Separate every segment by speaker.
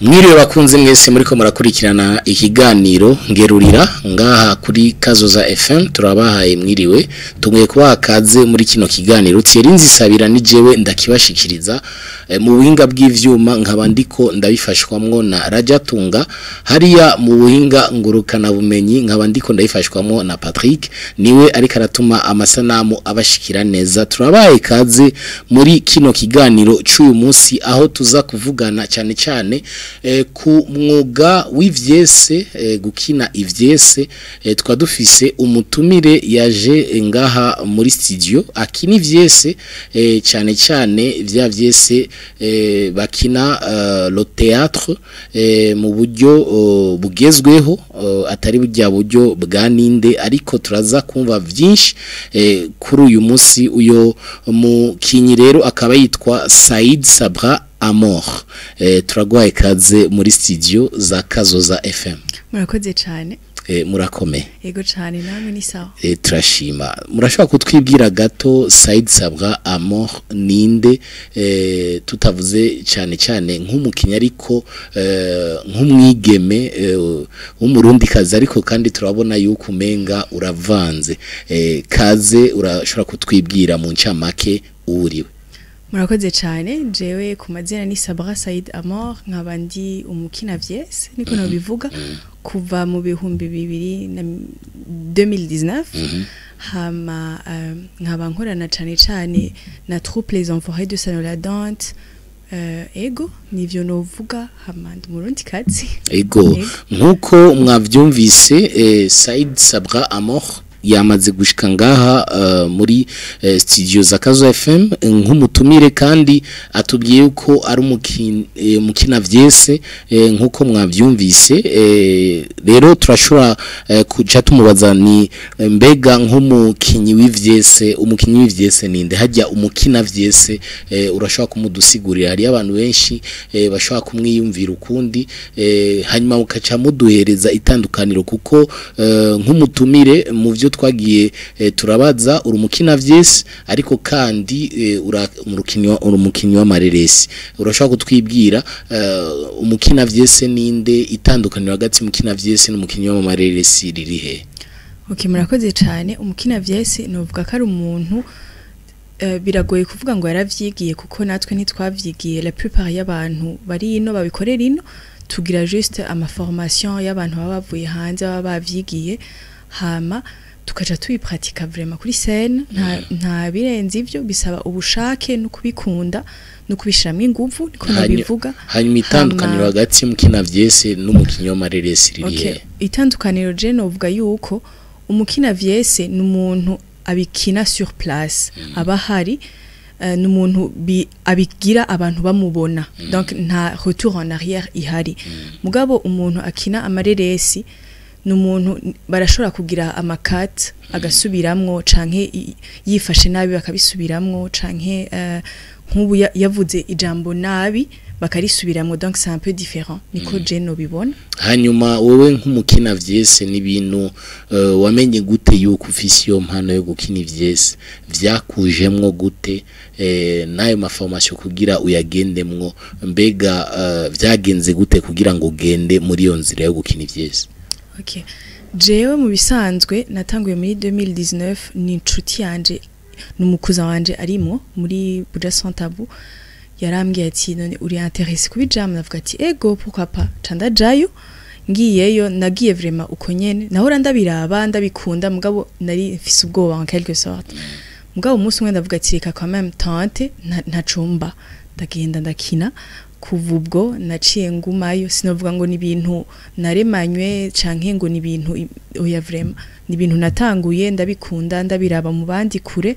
Speaker 1: Mwiriwe bakunze mwese muriko murakurikirana ikiganiro ngerurira ngaha kuri Kazoza FM. Turabahaye mwiriwe, tumwe kubaha kaze muri kino kiganiro. Thierry Nzisabira ni jewe ndakibashikiriza mu buhinga bw'ivyuma, nkaba ndiko ndabifashwamwo na Rajatunga hariya mu buhinga ngurukana bumenyi, nkaba ndiko ndabifashwamwo na Patrick, niwe ariko aratuma amasanamu abashikira neza. Turabahaye kaze muri kino kiganiro c'uyu munsi, aho tuza kuvugana cyane cyane ku mwuga w'ivyese, gukina ivyese. Tukaba dufise umutumire yaje ngaha muri studio akina ivyese, cyane cyane vya vyese bakina le théâtre mu buryo bugezweho, atari burya buryo bwa ninde, ariko turaza kumva vyinshi kuri uyu munsi. Uyo mukinyi rero akaba yitwa Said Sabra Amor. Turaguhaye kaze muri studio za Kazoza FM.
Speaker 2: Murakoze cyane.
Speaker 1: Murakomeye?
Speaker 2: Yego cyane, namwe ni sawa?
Speaker 1: Turashima. Murashobora kutwibwira gato, Said Sabra Amor ninde, tutavuze cyane cyane nk'umukinyi, ariko nk'umwigeme w'umurundikazi, ariko kandi turabona yuko umenga uravanze. Kaze, urashobora kutwibwira mu ncamake uwuriwe?
Speaker 2: Murakoze cyane. Jewe ku mazina ni Sabra Said Amor, nkaba ndi umukina vyese, niko nabivuga, kuva mu 2019. Hama nkaba nkorana cyane cyane na troupe Les Enfoirés de Sanoladante. Ego, nivyo novuga. Hama ndi umurundikazi.
Speaker 1: Ego, nkuko mwavyumvise, Said Sabra Amor yamaze gushika ngaha muri studio za Kazo FM nk'umutumire, kandi atubwiye yuko ari umukina vyese, nkuko mwavyumvise. Rero turashobora kuja tumubaza ni mbega nk'umukinyi w'ivyese, umukinyi w'ivyese ninde? Hajya umukina vyese, urashobora kumudusigurira? Hari abantu benshi bashobora kumwiyumvira ukundi, hanyuma mukaca muduhereza itandukaniro, kuko nk'umutumire mu byo twagiye turabaza, uri umukina vyese, ariko kandi uri umukinyi w'amareresi. Urashobora kutwibwira umukina vyese ninde? Itandukaniro hagati y'umukina vyese n'umukinyi w'amareresi riri he?
Speaker 2: Okay, murakoze cyane. Umukina vyese novuga ko ari umuntu, biragoye kuvuga ngo yaravyigiye, kuko natwe ntitwavyigiye. La plupart y'abantu bari ino babikorera ino, tugira juste ama formation y'abantu baba bavuye hanze, baba bavyigiye, hama tukaja tubipratika vraiment kuri scène. Nta birenze ivyo, bisaba ubushake no kubikunda no kubishiramwo inguvu, niko nabivuga.
Speaker 1: Hanyuma itandukaniro hagati y'umukina vyese n'umukinyi w'amareresi riri he?
Speaker 2: Itandukaniro, je novuga yuko umukina vyese ni umuntu abikina sur place, aba hari, ni umuntu abigira abantu bamubona, donc nta retour en arrière ihari. Mugabo umuntu akina amareresi ni umuntu barashobora kugira amakati agasubiramwo, canke yifashe nabi bakabisubiramwo, canke nk'ubu yavuze ijambo nabi bakarisubiramwo. Donc c'est un peu différent, niko je nobibona.
Speaker 1: Hanyuma wowe nk'umukina vyese, n'ibintu wamenye gute yuko ufise iyo mpano yo gukina ivyese? Vyakujemwo gute, n'ayo ma formation kugira uyagendemwo? Mbega vyagenze gute kugira ngo ugende muri iyo nzira yo gukina ivyese?
Speaker 2: Okay. Jewe mu bisanzwe natanguye muri 2019. Ni inshuti yanje, n'umukuza wanje arimo muri Buja Sans Tabou, yarambwiye ati: "None uri intéressé kubijamwo?" Ndavuga ati: "Ego, pourquoi pas." Ca ndajayo. Ngiyeyo, nagiye vraiment uko nyene, nahora ndabiraba, ndabikunda, mugabo nari mfise ubwoba en quelque sorte. Mugabo umunsi umwe ndavuga ati: "Reka quand même tente, ntacumba." Ndagenda, ndakina. Kuva ubwo naciye ngumayo. Sinovuga ngo ni ibintu naremanywe canke ngo ni ibintu oya, vraiment ni ibintu natanguye ndabikunda, ndabiraba mu bandi kure,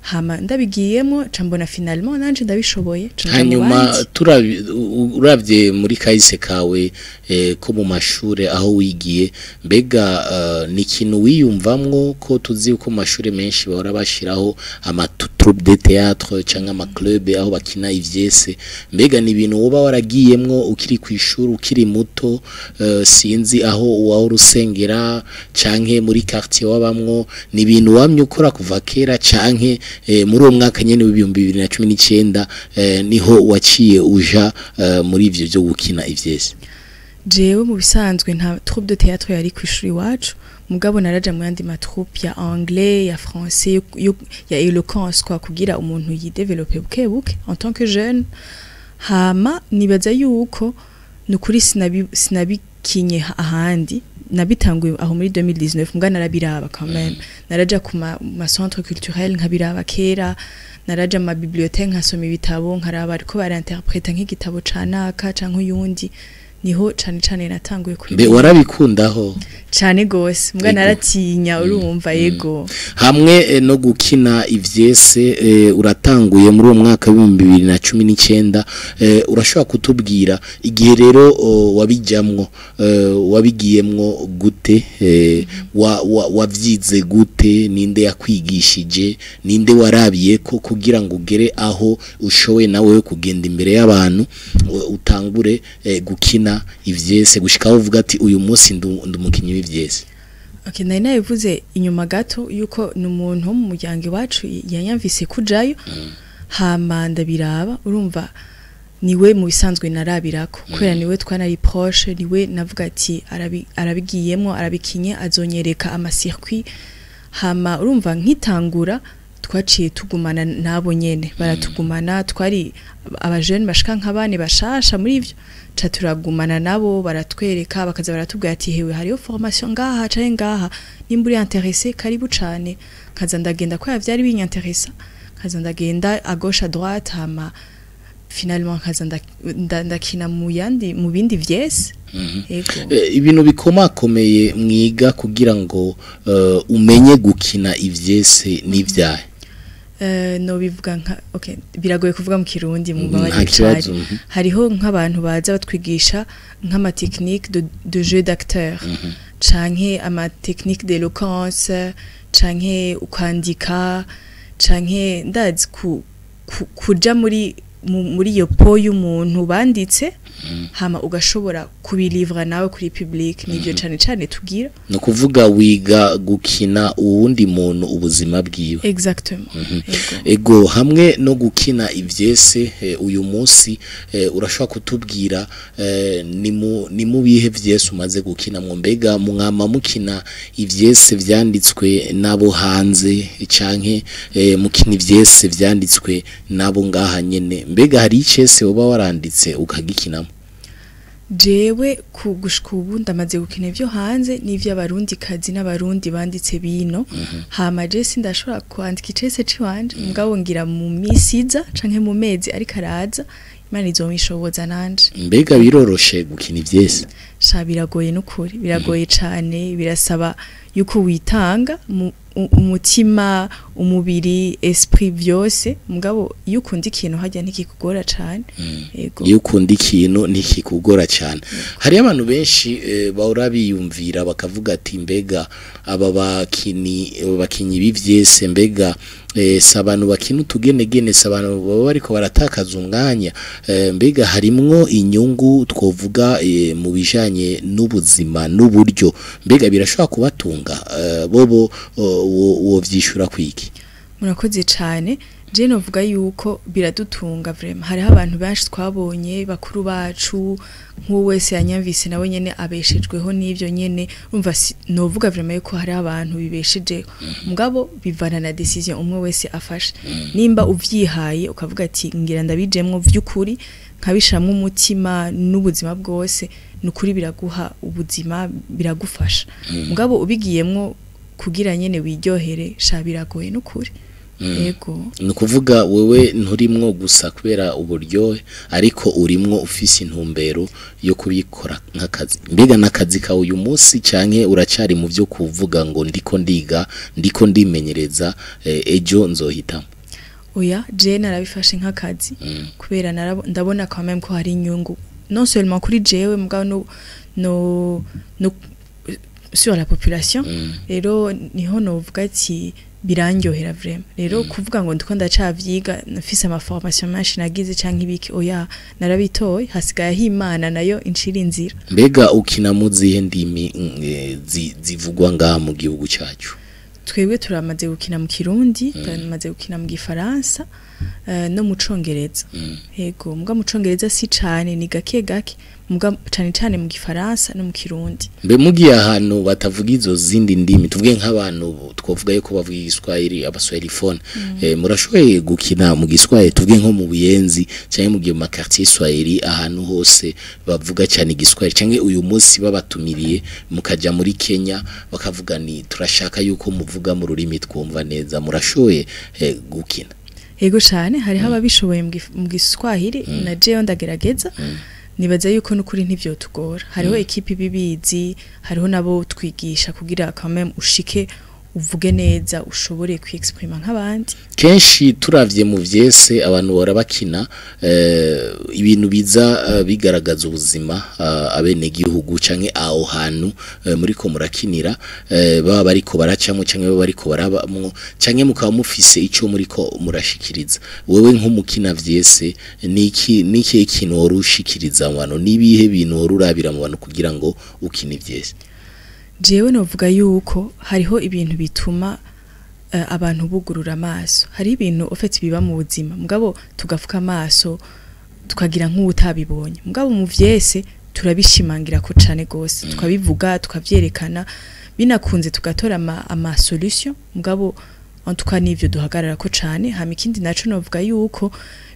Speaker 2: hama ndabigiyemo, ca mbona finalement nanje ndabishoboye, ca nja mu
Speaker 1: Hanyuma
Speaker 2: bandi.
Speaker 1: Uravye muri kahise kawe ko mu mashure aho wigiye, mbega ni ikintu wiyumvamwo? Ko tuzi ko mu mashure menshi bahora bashiraho ama tutoriel. troupe de théâtre canke ama club aho bakina ivyese. Mbega ni ibintu woba waragiyemwo ukiri kw'ishuri, ukiri muto, sinzi aho wahora usengera canke muri quartier wabamwo, ni ibintu wamye ukora kuva kera canke muri uwo mwaka nyene w'2019 niho waciye uja muri ivyo vyo gukina ivyese?
Speaker 2: Jewe mu bisanzwe nta troupe de théâtre yari kw'ishuri iwacu, mugabo naraja mu yandi ma troupe ya anglais, ya français, ya éloquence quoi, kugira umuntu yidéveloppe buke buke en tant que jeune. Hama nibaza yuko nukuri sinabikinye ahandi, nabitanguye aho muri 2019, mbwa narabiraba quand même. Naraja ku ma centre culturel nkabiraba kera, naraja mu ma bibliothèque nkasoma ibitabo, nkaraba ariko barinterpreta nk'igitabo ca naka canke uyundi. Niho cane cane natanguye
Speaker 1: Mbe
Speaker 2: kubimenya.
Speaker 1: Warabikundaho?
Speaker 2: Cane gose, mbwa
Speaker 1: Ego.
Speaker 2: naratinya, urumva, yego.
Speaker 1: Hamwe no gukina ivyese, uratanguye muri uwo mwaka w'2019, urashobora kutubwira igihe rero wabijamwo, wabigiyemwo gute, wavyize gute, ninde yakwigishije, ninde warabiye ko kugira ngo ugere aho ushoboye nawe kugenda imbere y'abantu, utangure gukina ivyese, gushika aho uvuga ati uyu munsi ndi umukinyi w'ivyese?
Speaker 2: Okay, nari nabivuze inyuma gato yuko ni umuntu wo mu muryango iwacu yanyumvise kujayo, hama ndabiraba. Urumva, niwe mu bisanzwe narabirako, kubera niwe twanari proche, niwe navuga ati arabigiyemwo, arabikinye, azonyereka ama circuit. Hama urumva, nkitangura twaciye tugumana nabo nyene, baratugumana. Twari abajene bashika nka bane bashasha muri ivyo, ca turagumana nabo, baratwereka, bakaza baratubwira ati hewe, hariyo formation ngaha canke ngaha, nimba uri intéressé, karibu cane. Nkaza ndagenda kubera vyari binyanteresa, nkaza ndagenda à gauche, à droite, hama finalement nkaza ndakina mu yandi, mu bindi vyese, yego.
Speaker 1: Ibintu bikomakomeye mwiga kugira ngo umenye gukina ivyese n'ivyahe?
Speaker 2: No bivuga nka, okay, biragoye kuvuga mu Kirundi, mu
Speaker 1: Nta
Speaker 2: mbabarire
Speaker 1: kibazo.
Speaker 2: cane. Hariho nk'abantu baza batwigisha nk'ama technique de jeu d'acteur, canke ama technique d'éloquence, canke ukwandika, canke ndazi kuja muri iyo peau y'umuntu banditse, hama ugashobora kubilivra nawe kuri public. Nivyo cane cane tugira.
Speaker 1: Ni ukuvuga wiga gukina uwundi muntu, ubuzima bwiwe.
Speaker 2: Exactement. Ego.
Speaker 1: Ego, hamwe no gukina ivyese, uyu munsi urashobora kutubwira ni mu bihe vyese umaze gukina mwo? Mbega mwama mukina ivyese vyanditswe n'abo hanze canke mukina ivyese vyanditswe n'abo ngaha nyene? Mbega hari icese woba waranditse ukagikinamo?
Speaker 2: Jewe ku gushika ubu ndamaze gukina ivyo hanze n'ivy'abarundi kazi n'abarundi banditse bino. Hama je sindashobora kwandika icese ciwanje, mugabo ngira mu misi iza canke mu mezi ariko araza, Imana izomishoboza nanje.
Speaker 1: Mbega biroroshe gukina ivyese?
Speaker 2: Sha, biragoye n'ukuri, biragoye cane. Birasaba yuko witanga umutima, umubiri, esprit, vyose. Mugabo iyo ukunda ikintu harya ntikikugora cane, yego.
Speaker 1: Iyo ukunda ikintu ntikikugora cyane. Hariyo abantu benshi bahora biyumvira bakavuga ati mbega aba bakinyi b'ivyese, mbega si abantu bakina utugenegene, si abantu baba bariko baratakaza umwanya, mbega harimwo inyungu twovuga mu bijanye n'ubuzima n'uburyo, mbega birashobora kubatunga? Bobo wovyishura kwiki?
Speaker 2: Murakoze cane. Je novuga yuko biradutunga vraiment. Hariho abantu benshi twabonye, bakuru bacu, nk'uwo wese yanyumvise nawe nyene abeshejweho n'ivyo nyene. Umva, novuga vraiment yuko hariho abantu bibeshejeho, mugabo bivana na décision umwe wese afashe. Nimba uvyihaye ukavuga ati ngira ndabijemwo vy'ukuri, nkabishiramwo umutima n'ubuzima bwose, nukuri biraguha ubuzima, biragufasha. Mugabo ubigiyemwo kugira nyene wiryohere, sha, biragoye nukuri, yego.
Speaker 1: Ni ukuvuga wewe nturimwo gusa kubera uburyohe, ariko urimwo ufise intumbero yo kubikora nk'akazi. Mbega n'akazi kawe uyu munsi canke uracari mu vyo kuvuga ngo ndiko ndiga, ndiko ndimenyereza, ejo nzohitamo?
Speaker 2: Oya, je narabifashe nk'akazi kubera ndabona quand même ko hari inyungu, non seulement kuri jewe, mugabo no sur la population. Rero niho novuga ati Birandyohera vraiment. Rero kuvuga ngo ndiko ndacavyiga, nafise ama formation menshi nagize canke ibiki, oya, narabitoye, hasigaye aho Imana nayo incira inzira.
Speaker 1: Mbega ukina mu zihe ndimi zivugwa ngaha mu gihugu cyacu?
Speaker 2: Twebwe turamaze gukina mu Kirundi, turamaze gukina mu Gifaransa no mu Congereza. Yego, muga mu Congereza si cane, ni gake gake, muga cane cane mu Gifaransa no mu Kirundi.
Speaker 1: Mbe mugiye ahantu batavuga izo zindi ndimi, tuvuge nk'abantu twovuga yuko bavuga Igiswahili, abaswahiliphone, murashoboye gukina mu Giswahili? Tuvuge nko mu Buyenzi canke mugiye mu ma quartier Swahili, ahantu hose bavuga cyane Igiswahili, canke uyu munsi babatumiriye mukaja muri Kenya, bakavuga ni turashaka yuko muvuga mu rurimi twumva neza, murashoboye gukina?
Speaker 2: Yego cane, hariho ababishoboye mu Giswahili, na jewe ndagerageza. Nibaza yuko n'ukuri ntivyotugora, hariho équipe ibibizi, hariho nabo twigisha kugira quand même ushike uvuge neza, ushobore kwiexprima nk'abandi.
Speaker 1: Kenshi turavye mu vyese, abantu bahora bakina ibintu biza bigaragaza ubuzima abenegihugu canke aho hantu muriko murakinira baba bariko baracamwo canke baba bariko barabamwo, canke mukaba mufise ico muriko murashikiriza. Wewe nk'umukina vyese, niki ikintu wari ushikiriza mu bantu? Nibihe bintu wari urabira mu bantu kugira ngo ukine ivyese?
Speaker 2: Jewe novuga yuko hariho ibintu bituma abantu bugurura amaso. Hariho ibintu au fait biba mu buzima, mugabo tugafuka amaso, tukagira nk'uwutabibonye. Mugabo mu vyese turabishimangira ko cane gose, tukabivuga, tukavyerekana, binakunze tugatora ama solution. Mugabo en tout cas nivyo duhagarara ko cane. Hama ikindi naco, novuga yuko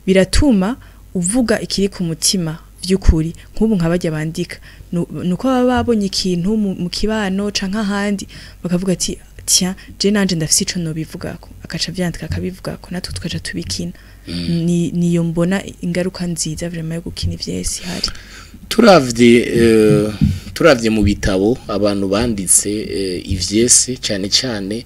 Speaker 2: biratuma uvuga ikiri ku mutima vy'ukuri. Nk'ubu nka barya bandika, nuko baba babonye ikintu mu kibano canke ahandi, bakavuga ati: "Tiens, je nanje ndafise ico nobivugako", akaca avyandika, akabivugako, natwe tukaca tubikina. Ni niyo mbona ingaruka nziza vraiment yo gukina ivyesi ihari.
Speaker 1: Turavye mu bitabo abantu banditse ivyese, cyane cyane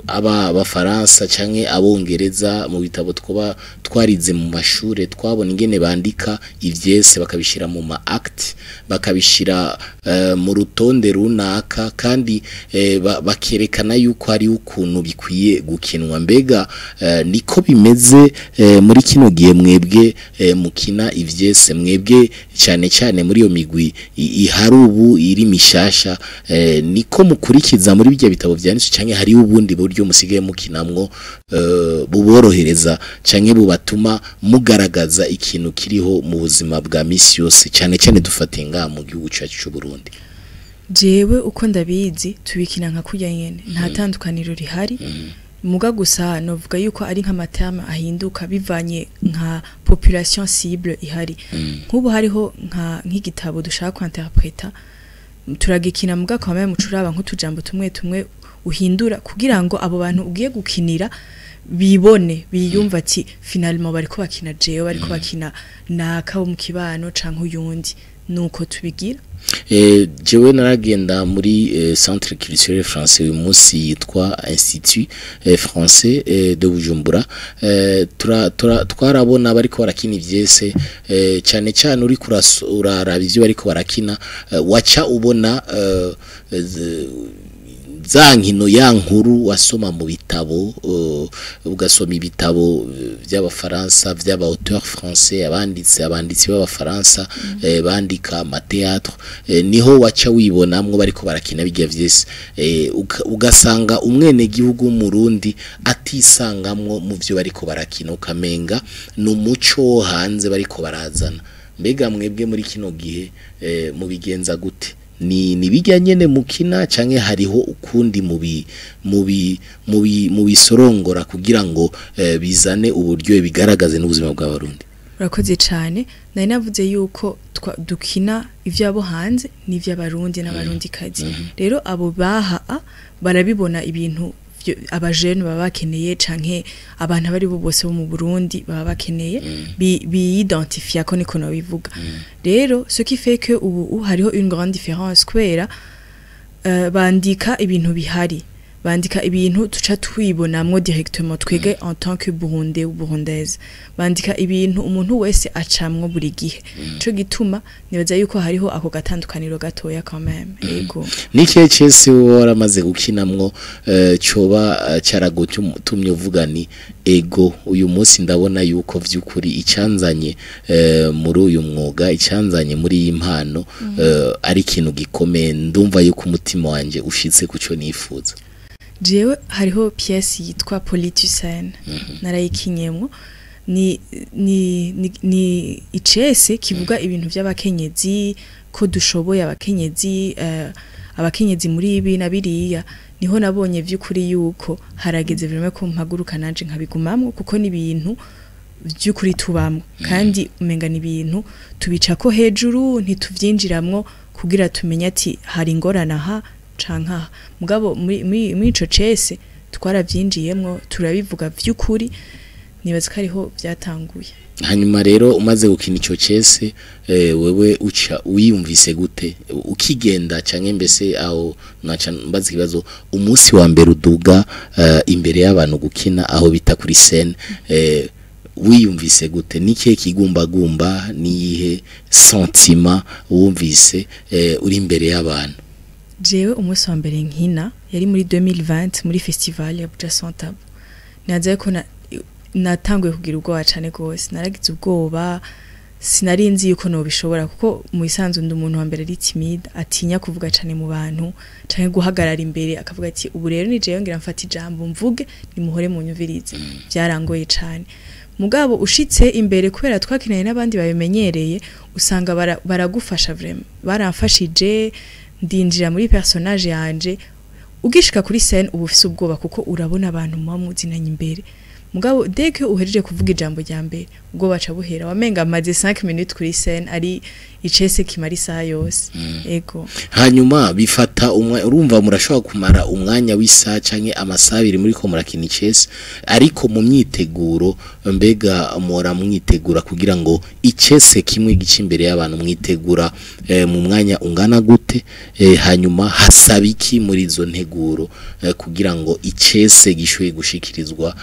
Speaker 1: aba abafaransa canke abongereza, mu bitabo twoba twarize mu mashure, twabona ingene bandika ivyese, bakabishira mu ma acte, bakabishira mu rutonde runaka, kandi bakerekana yuko hari ukuntu bikwiye gukinwa. Mbega niko bimeze muri kino gihe mwebwe mukina ivyese, mwebwe cyane cyane muri iyo migwi ihari ubu iri mishasha, niko mukurikiza muri bijya bitabo vyanditswe, canke hari ubundi buryo musigaye mukinamwo buborohereza canke bubatuma mugaragaza ikintu kiriho mu buzima bwa misi yose, cyane cyane dufatiye ngaha mu gihugu cyacu cy'u Burundi?
Speaker 2: Jewe uko ndabizi, tubikina nka kurya nyene, nta tandukaniro rihari. Muga gusa novuga yuko ari nk'ama terme ahinduka bivanye nka population cible ihari. Nk'ubu hariho nka nk'igitabo dushaka kwinterpreta, turagikina, muga quand même ucuraba nk'utujambo tumwe tumwe uhindura kugira ngo abo bantu ugiye gukinira bibone, biyumva ati finalement bariko bakina jewe, bariko bakina naka wo mu kibano canke uyundi. Nuko tubigira.
Speaker 1: Jewe naragenda muri Centre Culturel Français, uyu munsi yitwa Institut Français de Bujumbura, twarabona bariko barakina ivyese, cyane cyane uri uraraba ivyo bariko barakina, waca ubona za nkino, ya nkuru wasoma mu bitabo, ugasoma ibitabo by'abafaransa, by'aba auteur français, abanditsi b'abafaransa bandika ama théâtre, niho waca wibonamwo bariko barakina bijya vyese, ugasanga umwene gihugu w'umurundi atisangamwo mu vyo bariko barakina, ukamenga ni umuco wo hanze bariko barazana. Mbega mwebwe muri kino gihe mubigenza gute? Ni bijya nyene mukina, canke hariho ukundi mubi mubisorongora kugira ngo bizane uburyo bigaragaze n'ubuzima bw'abarundi?
Speaker 2: Urakoze cyane. Nari navuze yuko dukina ivy'abo hanze n'ivy'abarundi n'abarundikazi. Rero abo baha barabibona ibintu abajene baba bakeneye, canke abantu abari bo bose bo mu Burundi baba bakeneye, biyidentifia ko, niko nobivuga. Rero ce qui fait que ubu hariho une grande différence, kubera bandika ibintu bihari. Bandika ibintu tuca twibonamwo directement twege en tant que Burundais ou Burundaise. Bandika ibintu umuntu wese acamwo buri gihe. Ico gituma nibaza yuko hariho ako gatandukaniro gatoya quand même. Ego.
Speaker 1: Ni ikihe cese wowe waramaze gukinamwo coba caragutumye uvuga ni ego, uyu munsi ndabona yuko vy'ukuri icanzanye muri uyu mwuga, icanzanye muri iyi mpano ari ikintu gikomeye, ndumva yuko umutima wanje ushitse kuco nifuza?
Speaker 2: Jewe hariho pièce yitwa Politusene, narayikinyemwo. Ni icese kivuga ibintu by'abakenyezi, ko dushoboye abakenyezi, abakenyezi muri ibi na biriya. Niho nabonye vy'ukuri yuko harageze vraiment ko mpaguruka nanje nkabigumamwo, kuko ni ibintu by'ukuri tubamwo, kandi umenga ni ibintu tubicako hejuru, ntituvyinjiramwo kugira tumenye ati hari ingorane aha canke aha. Mugabo muri ico cese twaravyinjiyemwo, turabivuga vy'ukuri. Nibaza ko ariho vyatanguye.
Speaker 1: Hanyuma rero umaze gukina ico cese, wewe uca wiyumvise gute ukigenda, canke mbese aho naca mbaza ikibazo, umunsi wa mbere uduga imbere y'abantu gukina, aho bita kuri scène, wiyumvise gute? Nikihe kigumbagumba, niyihe sentiment wumvise uri imbere y'abantu?
Speaker 2: Jewe umunsi wa mbere nkina yari muri 2020 muri festival ya Buja Sans Tabou. Naza ko natanguye kugira ubwoba cane gose. Naragize ubwoba, sinari nzi yuko nobishobora, kuko mu bisanzwe ndi umuntu wa mbere ari timide, atinya kuvuga cane mu bantu canke guhagarara imbere akavuga ati ubu rero ni jewe ngira mfata ijambo mvuge, nimuhore munyumvirize. Byarangoye cane. Mugabo ushitse imbere, kubera twakinanye n'abandi babimenyereye, usanga baragufasha vraiment. Baramfashije, ndinjira muri personnage yanje. Ugishika kuri scène uba ufise ubwoba, kuko urabona abantu muba muzinanye imbere. Mugabo dès que uhejeje kuvuga ijambo rya mbere, ubwo baca buhera, wamenga amaze 5 minutes kuri scène, ari icese kimara isaha yose. Ego.
Speaker 1: Hanyuma bifata umwa, urumva murashobora kumara umwanya w'isaha canke amasaha 2 muri ko murakina icese, ariko mu myiteguro mbega muhora mwitegura kugira ngo icese kimwe gice imbere y'abantu, mwitegura mu mwanya ungana gute? Hanyuma hasaba iki muri izo nteguro kugira ngo icese gishoboye gushikirizwa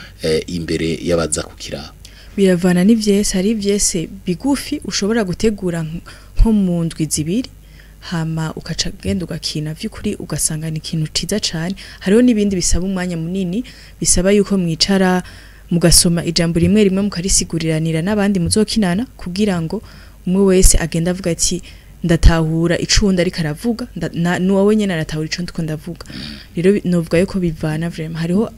Speaker 1: imbere y'abaza kukiraba?
Speaker 2: Biravana n'ivyese. Hari ivyese bigufi ushobora gutegura nko mu ndwi 2, hama ukaca genda ugakina, vy'ukuri ugasanga ni ikintu ciza cane. Hariho n'ibindi bisaba umwanya munini, bisaba yuko mwicara mugasoma ijambo rimwe rimwe, mukarisiguриranira n'abandi muzokinana, kugira ngo umwe wese agenda avuga ati ndatahura ico undi ariko aravuga, n'uwawe nyene aratahura ico ndiko ndavuga. Rero novuga yuko bivana vraiment. Hariho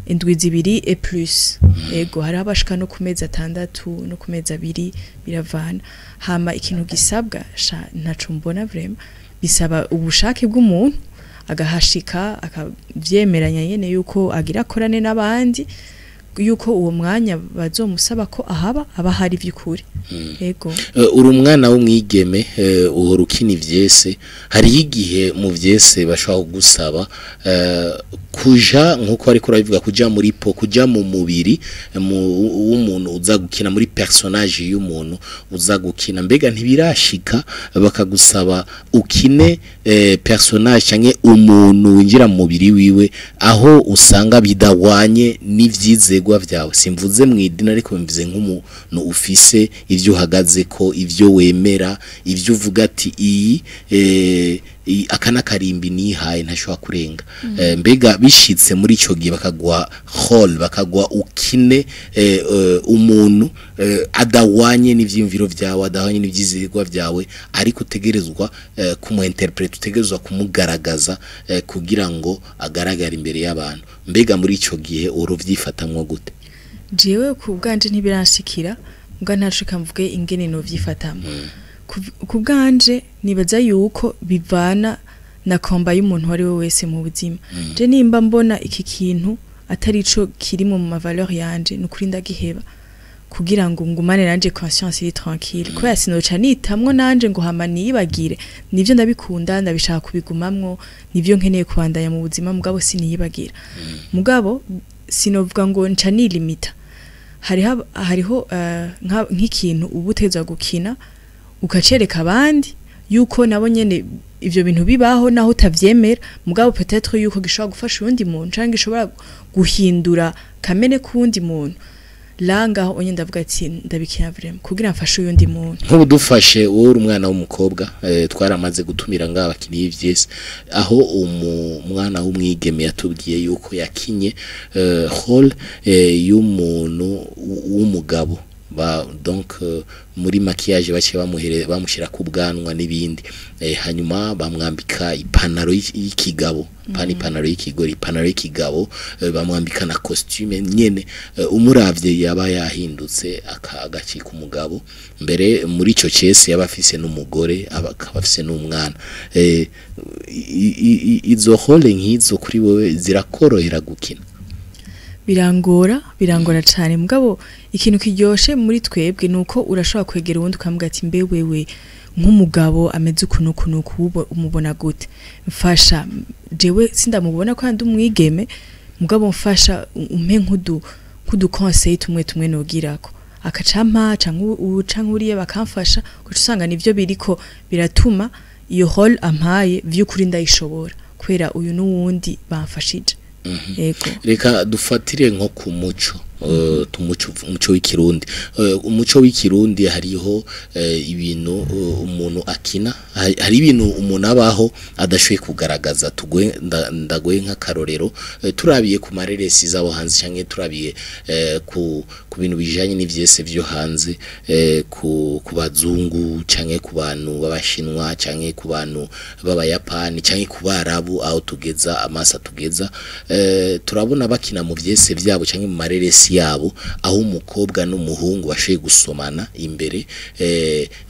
Speaker 2: indwi 2 et plus. Ego, hariho abashika no ku mezi 6 no ku mezi 2, biravana. Hama ikintu gisabwa sha ntaco mbona vraiment. Bisaba ubushake bw'umuntu, agahashika akavyemeranya nyene yuko agira akorane n'abandi, yuko uwo mwanya bazomusaba ko ahaba aba hari vy'ukuri. Ego.
Speaker 1: Uri umwana w'umwigeme, uhora ukina ivyese. Hariho igihe mu vyese bashobora kugusaba kuja, nkuko ariko urabivuga, kuja muri peau, kuja mu mubiri w'umuntu uza gukina, muri personnage y'umuntu uza gukina. Mbega ntibirashika bakagusaba ukine personnage canke umuntu winjira mu mubiri wiwe, aho usanga bidahwanye n'ivyizegwa vyawe? Simvuze mu idini, ariko mvuze nk'umuntu ufise ivyo uhagaze ko, ivyo wemera, ivyo uvuga ati iyi aka n'akarimbi nihaye ntashobora kurenga. Mbega bishitse muri ico gihe bakaguha rôle, bakaguha ukine umuntu adahwanye n'ivyiyumviro vyawe, adahwanye n'ivyizerwa vyawe, ariko utegerezwa kumu interpréter, utegerezwa kumugaragaza kugira ngo agaragare imbere y'abantu, mbega muri ico gihe uruvyifatamwo gute?
Speaker 2: Jewe ku bwanje ntibiranshikira, mbwa ntashika mvuge ingene no vyifatamo. Ku bwanje nibaza yuko bivana na combat y'umuntu uwo ari we wese mu buzima. Je nimba mbona iki kintu atari ico kirimo mu ma valeur yanje, nukuri ndagiheba kugira ngo ngumane nanje conscience iri tranquille, kubera sinoca nitamwo nanje ngo hama niyibagire. Nivyo ndabikunda, ndabishaka kubigumamwo, nivyo nkeneye kubandanya mu buzima, mugabo siniyibagira. Mugabo sinovuga ngo nca nilimita. Hariho nk'ikintu uba utezwa gukina ukacereka abandi yuko nabo nyene Ivyo bintu bibaho naho utavyemera, mugabo peut-être yuko gishobora gufasha uwundi muntu canke gishobora guhindura kamere k'uwundi muntu. La ngaho onye ndavuga ati ndabikina vraiment kugira mfashe uyundi muntu.
Speaker 1: Nk'ubu dufashe wowe uri umwana w'umukobwa, twaramaze gutumira ngaha abakinyi b'ivyese, aho umwana w'umwigeme yatubwiye yuko yakinye rôle y'umuntu w'umugabo ba, donc muri maquillage baciye bamuhere bamushira ku bwanwa n'ibindi, hanyuma bamwambika ipanaro y'ikigabo, pani ipantaro y'ikigori, ipantaro y'ikigabo, bamwambika na costume nyene, umuravye yaba yahindutse agacika umugabo. Mbere muri ico cese yaba afise n'umugore, akaba afise n'umwana. Izo rôle nk'izo kuri wewe zirakorohera gukina?
Speaker 2: Birangora, birangora cyane, mugabo ikintu kiryoshe muri twebwe nuko urashobora kwegera uwundi ukamubwira ati: "Mbe wewe nk'umugabo ameze ukuntu ukuntu uku umubona gute? Mfasha, jewe sindamubona ko ndi umwigeme, mugabo mfasha umpe nk'udu conseil tumwe tumwe nogirako." Akacampa canke ubu canke uriya bakamfasha, ugaca usanga nivyo biriko biratuma iyo rôle ampaye vy'ukuri ndayishobora kubera uyu n'uwundi bamfashije. Yego.
Speaker 1: Reka dufatire nko ku muco, umuco w'ikirundi. Umuco w'ikirundi hariho ibintu umuntu akina, hari ibintu umuntu abaho adashoboye kugaragaza. Tugwe ndagoye nk'akarorero, turabiye ku mareresi zabo hanze canke turabiye ku bintu bijanye n'ivyese vyo hanze, ku bazungu canke ku bantu b'abashinwa canke ku bantu b'abayapani canke ku barabu, aho tugeza amasa tugeza, turabona bakina mu vyese vyabo canke mu mareresi yabo, aho umukobwa n'umuhungu bashoboye gusomana imbere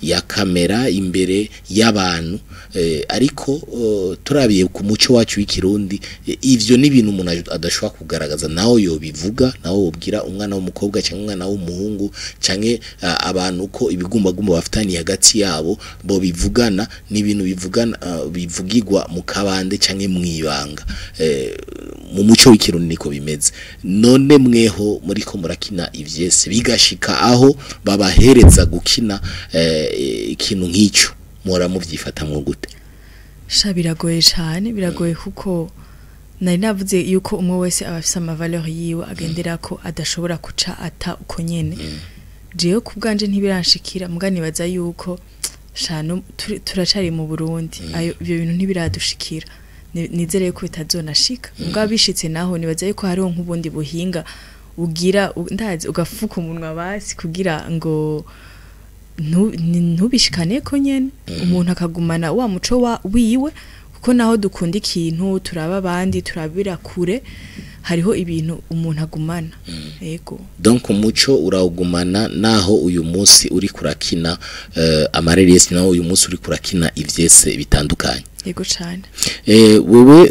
Speaker 1: ya kamera, imbere y'abantu, ariko turabiye ku muco wacu w'ikirundi, ivyo ni ibintu umuntu adashobora kugaragaza, naho yobivuga, naho wobwira umwana w'umukobwa canke umwana w'umuhungu canke abantu ko ibigumbagumba bafitaniye hagati yabo bo bivugana, ni ibintu bivugana, bivugirwa mu kabande canke mwibanga. Mu muco w'ikirundi niko bimeze. None mweho muriko murakina ivyese, bigashika aho babahereza gukina ikintu nk'ico, muhora muvyifatamwo gute?
Speaker 2: Sha, biragoye cyane, biragoye, kuko nari navuze yuko umwe wese aba afise ama valeur yiwe agendera ko adashobora kuca ata uko nyene. Jewe ku bwanje ntibiranshikira, muga nibaza yuko shano turacari mu Burundi, ayo ibyo bintu ntibiradushikira. Nizere yuko bitazonashika, muga bishitse naho nibaza yuko hariho nk'ubundi buhinga ugira, ndazi ugafuka umunwa basi kugira ngo ntubishikane ko nyene, umuntu akagumana wa muco wa wiwe, kuko naho dukunda ikintu turaba abandi turabira kure, hariho ibintu umuntu agumana. Yego.
Speaker 1: Donc umuco urawugumana naho uyu munsi uri kurakina amareresi, naho uyu munsi uri kurakina ivyese bitandukanye.
Speaker 2: Yego cane.
Speaker 1: Wewe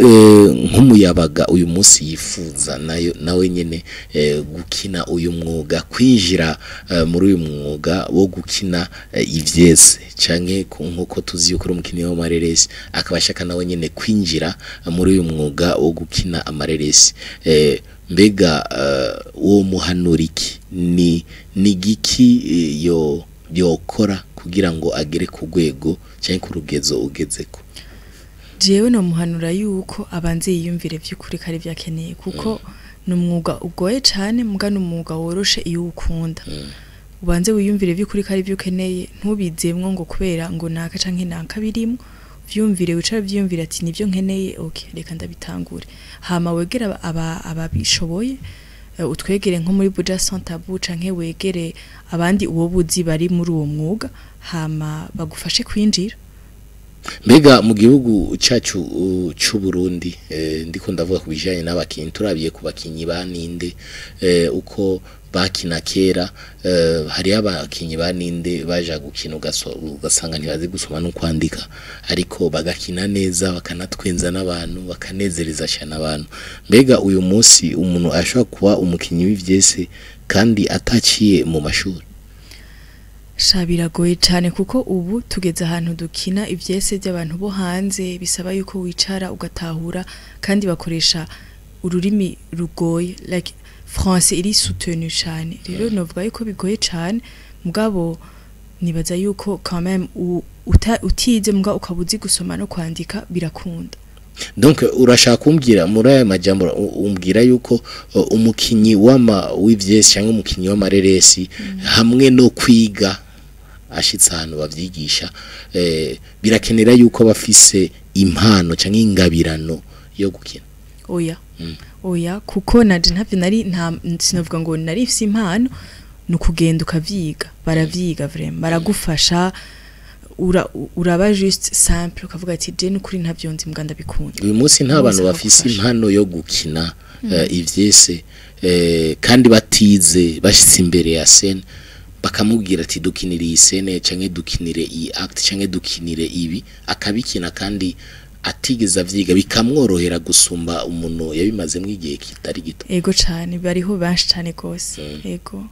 Speaker 1: nk'umuyabaga uyu munsi yifuza nayo nawe nyene gukina uyu mwuga, kwinjira muri uyu mwuga wo gukina ivyese, canke nkuko tuzi yuko uri umukinyi w'amareresi, akaba ashaka nawe nyene kwinjira muri uyu mwuga wo gukina amareresi, mbega wo muhanura iki? Ni giki yo yokora kugira ngo agere ku rwego canke ku rugezo ugezeko?
Speaker 2: Jewe no muhanura yuko abanze yiyumvire vy'ukuri ko ari vyo akeneye, kuko ni umwuga ugoye cane, muga ni umwuga woroshe iyo uwukunda. Ubanze wiyumvire vy'ukuri ko ari vyo ukeneye, ntubizemwo ngo kubera ngo naka canke naka birimwo. Vyumvire, wicare vyiyumvire ati: "Nivyo nkeneye, okay, reka ndabitangure." Hama wegere ababishoboye, utwegere nko muri Buja Sans Tabou, canke wegere abandi uwo buzi bari muri uwo mwuga, hama bagufashe kwinjira.
Speaker 1: Mbega mu gihugu cyacu c'u Burundi, ndiko ndavuga ku bijanye n'abakinyi, turabiye ku bakinyi ba ninde, uko bakina kera, hariho abakinyi ba ninde baja gukina ugasanga ntibazi gusoma no kwandika, ariko bagakina neza, bakanatwenza n'abantu, bakanezereza cyane abantu. Mbega uyu munsi umuntu ashobora kuba umukinyi w'ivyese kandi ataciye mu mashuri?
Speaker 2: Sha, biragoye cane, kuko ubu tugeze ahantu dukina ivyese by'abantu bo hanze, bisaba yuko wicara ugatahura, kandi bakoresha ururimi rugoye, like français iri soutenu cane. Rero novuga yuko bigoye cane, mugabo Nibaza yuko quand même utize mbwa ukaba uzi gusoma no kwandika, birakunda.
Speaker 1: Donc urashaka kumbwira muri aya majambo, umbwira yuko umukinyi wama w'ivyesi cyangwa umukinyi w'amareresi, hamwe no kwiga ashitse ahantu bavyigisha, birakenera yuko bafise impano cyangwa ingabirano yo gukina?
Speaker 2: Oya. Oya, kuko naje ntavyo nari, nta sinavuga ngo nari mfise impano. Ni ukugenda ukavyiga, baravyiga vraiment, baragufasha. Uraba juste simple, ukavuga ati: "Je nukuri ntavyo nzi, mbwa ndabikunda."
Speaker 1: Uyu munsi nta bantu
Speaker 2: Bose
Speaker 1: bafise
Speaker 2: bakagufasha.
Speaker 1: impano yo gukina ivyese, kandi batize, bashitse imbere ya scène bakamubwira ati: "Dukinire iyi scène canke dukinire iyi acte canke dukinire ibi", akabikina kandi atigeze avyiga, bikamworohera gusumba umuntu yabimazemo igihe kitari gito?
Speaker 2: Ego cane, bariho benshi cane gose, ego.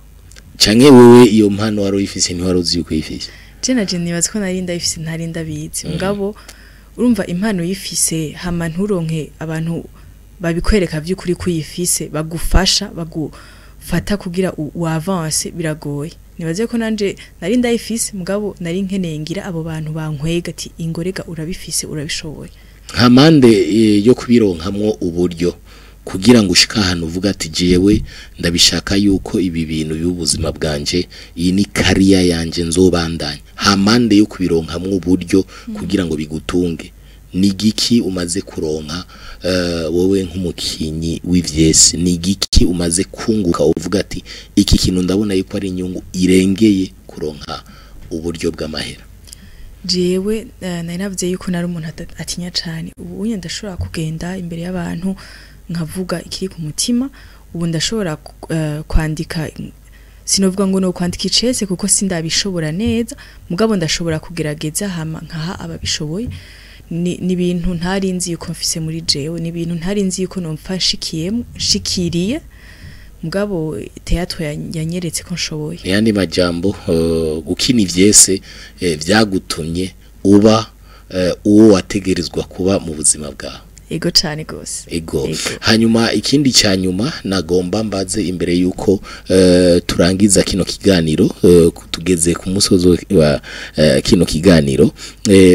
Speaker 1: Canke wewe iyo mpano wari uyifise, ntiwari uzi yuko uyifise?
Speaker 2: Je naje nibaza ko nari ndayifise, ntari ndabizi. Mugabo urumva, impano uyifise hama nturonke abantu babikwereka vy'ukuri ko uyifise, bagufasha, bagufata kugira uavance, biragoye. Nibaze ko nanje nari ndayifise, mugabo nari nkeneye ngira abo bantu bankwega ati: "Ingorega, urabifise, urabishoboye."
Speaker 1: Nka mande yo kubironkamwo uburyo kugira ngo ushike ahantu uvuga ati: "Jewe ndabishaka yuko ibi bintu by'ubuzima bwanje, iyi ni carrière yanje nzobandanya", hamande yo kubironkamwo uburyo kugira ngo bigutunge, ni giki umaze kuronka wowe nk'umukinyi w'ivyesi? Ni giki umaze kunguka uvuga ati: "Iki kintu ndabona yuko ari inyungu irengeye kuronka uburyo bw'amahera"?
Speaker 2: Jewe nari navuze yuko nari umuntu atinya cane. Ubu unye ndashobora kugenda imbere y'abantu nkavuga ikiri ku mutima. Ubu ndashobora kwandika, sinovuga ngo no kwandika icese kuko sindabishobora neza, mugabo ndashobora kugerageza hama nkaha ababishoboye. Ni ibintu ntari nzi yuko mfise muri jewe, ni ibintu ntari nzi yuko nomfa nshikiyemo, nshikiriye, mugabo théâtre yanyeretse ko nshoboye.
Speaker 1: Yandi majambo, gukina ivyese vyagutumye uba uwo wategerezwa kuba mu buzima bwawe.
Speaker 2: Ego cane gose.
Speaker 1: Ego.
Speaker 2: Ego.
Speaker 1: Hanyuma ikindi cya nyuma nagomba mbaze imbere yuko turangiza kino kiganiro, tugeze ku musozo wa kino kiganiro,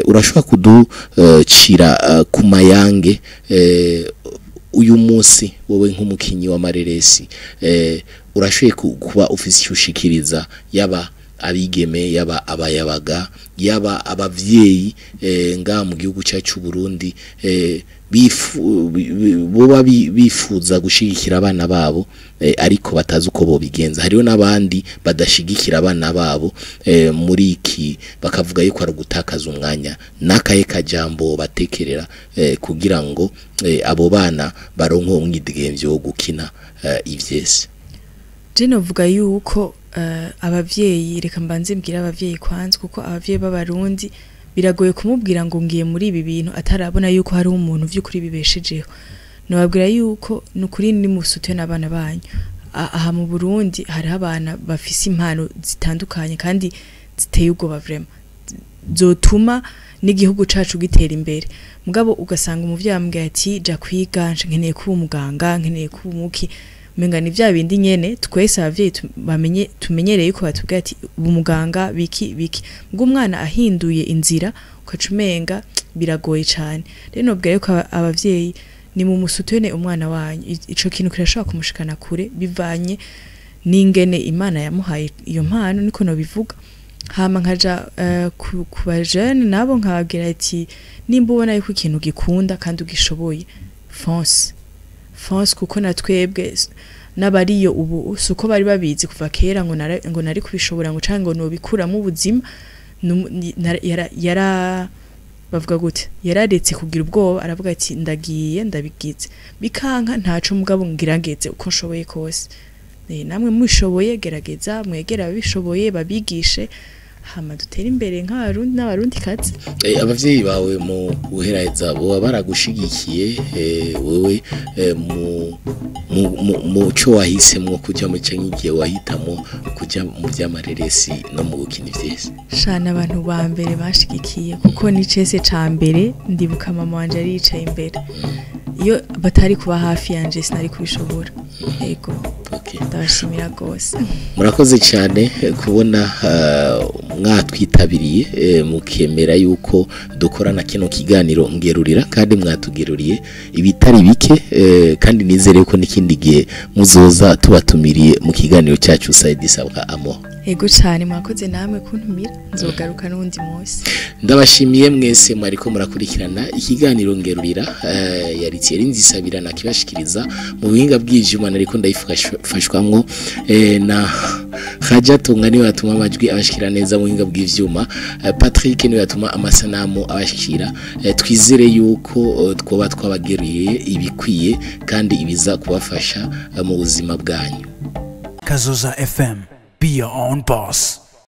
Speaker 1: urashobora kuducira ku mayange, uyu munsi wowe nk'umukinyi w'amareresi, urashoboye kuba ufise icyo ushikiriza, yaba abigeme, yaba abayabaga, yaba abavyeyi ngaha mu gihugu cyacu Burundi, boba bifuza gushigikira abana babo, ariko batazi uko bobigenza? Hariho n'abandi badashigikira abana babo muri iki, bakavuga yuko ari ugutakaza umwanya. N'akahe kajambo batekerera kugira ngo abo bana baronke umwidegemvyo wo gukina ivyese?
Speaker 2: Je novuga yuko abavyeyi, reka mbanze mbwira abavyeyi kwanza, kuko abavyeyi b'Abarundi biragoye kumubwira ngo ngiye muri ibi bintu atarabona yuko hari umuntu vy'ukuri bibeshejeho. Nobabwira yuko nukuri ni musute n'abana banyu. Aha mu Burundi hariho abana bafise impano zitandukanye kandi ziteye ubwoba vraiment, zotuma n'igihugu cacu gitera imbere, mugabo ugasanga umuvyeyi amubwira ati: "Ja kwiga, nkeneye kuba umuganga, nkeneye kuba umuki." Umenga ni vya bindi nyene twese abavyeyi bamenye tumenyereye yuko batubwira ati: "Ubu muganga biki biki", ubwo umwana ahinduye inzira ukaca umenga biragoye cane. Rero nobwira yuko abavyeyi ni mu musutene umwana wanyu. Ico kintu kirashobora kumushikana kure bivanye n'ingene Imana yamuhaye iyo mpano, niko nobivuga. Hama nkaja ku bajene nabo nkababwira ati: "Nimba ubona yuko ikintu gikunda kandi ugishoboye, fonce, fonce", kuko na twebwe n'abariyo ubu si uko bari babizi kuva kera ngo nari kubishobora, ngo canke ngo nobikuramo ubuzima. Yara bavuga gute, yararetse kugira ubwoba, aravuga ati: "Ndagiye, ndabigize, bikanka ntaco, mugabo ngirageze uko nshoboye kose." Namwe mushoboye, gerageza mwegere ababishoboye babigishe, hama dutere imbere nk'Abarundi n'Abarundi kazi.
Speaker 1: Abavyeyi bawe mu guheraheza boba baragushigikiye, wewe mu cyo wahisemwo kuja mu, canke igihe wahitamwo kuja mu vy'amareresi no mu gukina ivyese?
Speaker 2: Shana, abantu ba mbere bashigikiye, kuko ni cese ca mbere, ndibuka mama wanje yari yicaye imbere. Iyo batari kuba hafi yanje sinari kubishobora, ego.
Speaker 1: Okay.
Speaker 2: Ndabashimira rwose.
Speaker 1: Murakoze cyane kubona. Mwatwitabiriye, mukemera yuko dukorana kino kiganiro Ngerurira, kandi mwatugeruriye ibitari bike, kandi nizere ko n'ikindi gihe muzoza tubatumiriye mu kiganiro cyacu Saidi Sabwa Amo.
Speaker 2: Ego cyane, mwakoze namwe kuntumira, nzogaruka n'undi munsi.
Speaker 1: Ndabashimiye mwese mwariko murakurikirana ikiganiro Ngerurira. Yari Thierry Nzisabira nakibashikiriza mu buhinga bw'ivyuma, nariko ndayifashwamwo na Hajatunga, niwe yatuma amajwi abashikira neza mu buhinga bw'ivyuma. Patrick niwe yatuma amasanamu abashikira. Twizere yuko twoba twabageruriye ibikwiye kandi ibiza kubafasha mu buzima bwanyu.
Speaker 3: Kazoza FM. Be your own boss.